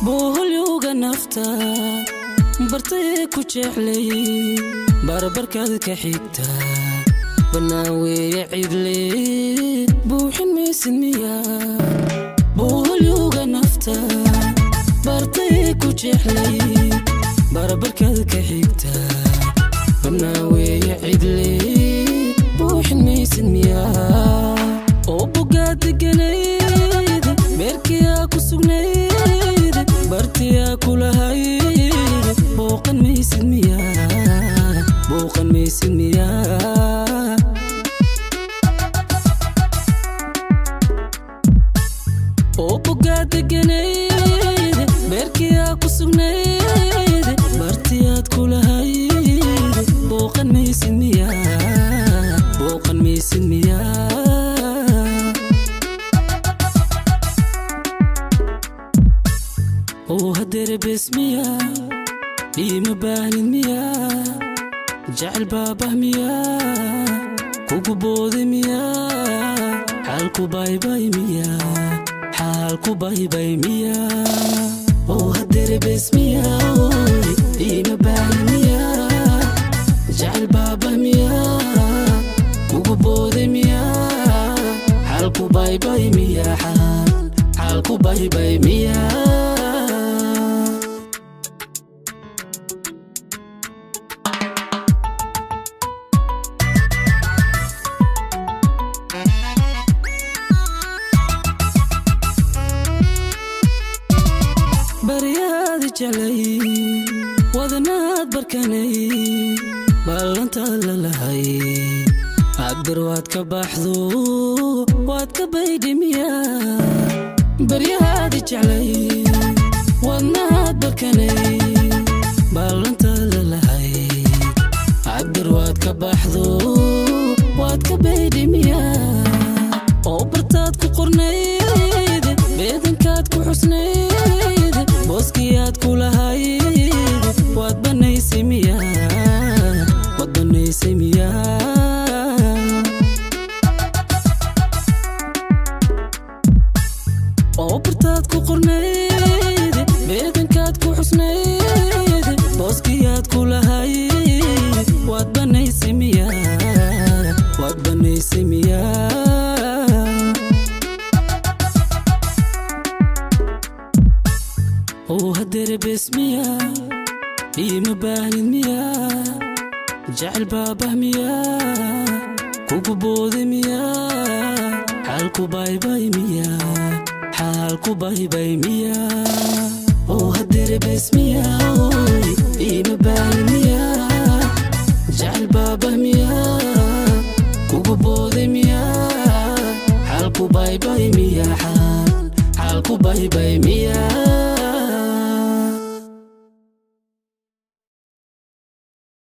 Boholyowga nafta bartay ku jeclay, barbarkaad ka xigta bannaan weeye cidle, buuxin maysid miya? Boholyowga nafta bartay ku jeclay, barbarkaad ka xigta bannaan weeye cidle, buuxin maysid miya? Oo bogaad deganayd, meerkiyaa ku sugnayd, bartiyaa kulahayd, booqan maysid miya? Booqan maysid miya? Oo bogaad deganayd, meerkiyaa ku sugnayd, bartiyaad kulahayd, booqan maysid miya? Booqan maysid miya? Oo haddere bes miya? Iima baahnid miya? Jecel baabah miya? Kugu boode miya? Xaalku baybay miya? Xaalku baybay miya? Oo haddere bes miya? Iima baahnid miya? Jecel baabah miya? Kugu boode miya? Xaalku baybay miya? Xaalku baybay miya? Baryaadi jeclay, wadanaad barkanay, ballantaad lalahay, agdar waad ka baxdo, waad ka baydhimiya. Baryahaadi jeclay, wadnaad barkanay, ballantaad lalahay, agdar waad ka baxdo, waad ka baydhimiya. Oo bartaad ku qornayd, beedankaad ku xusnayd, booskiyaad kulahayd, waad banaysay miya? Waad banaysay miya? Oo bartaad ku qornayd, beedankaad ku xusnayd, booskiyaad kulahayd, waad banaysay miya? Waad banaysay miya? Oo haddere bes miya? Iima baahnid miya? Jecel baabah miya? Kugu boode miya? Xaalku baybay miya? Xaalku baybay miya? Oo haddere bes miya? Iima baahnid miya? Jecel baabah miya? Kugu boode miya? Xaalku baybay miya? Xaalku baybay miya?